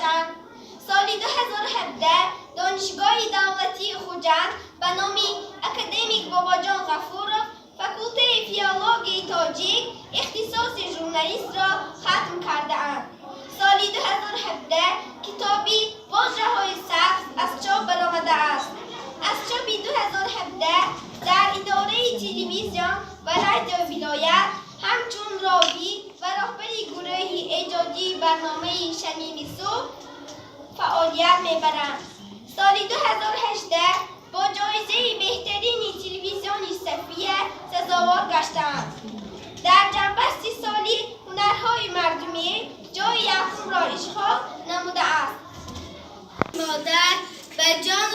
Мебошанд. Соли 2017 Донишгоҳи давлатии Хуҷанд ба номи академик Бобоҷон Ғафуров, факултети филологияи тоҷик, ихтисоси журналистро хатм кардаанд. Соли 2017 китоби «Вожаҳои сабз» аз чоп баромадааст. Аз чопи 2017 дар идораи телевизион ва радиои вилоят ҳамчун ровӣ ва роҳбари гурӯҳи эҷодии барномаи «Шамими субҳ» фаъолият мебаранд. Соли 2018 бо ҷоизаи беҳтарини телевизиони Сафия сазовор гаштаанд. Дар ҷамъбасти соли ҳунарҳои мардумӣ ҷои якумро ишғол намудааст. Модар ба ҷон.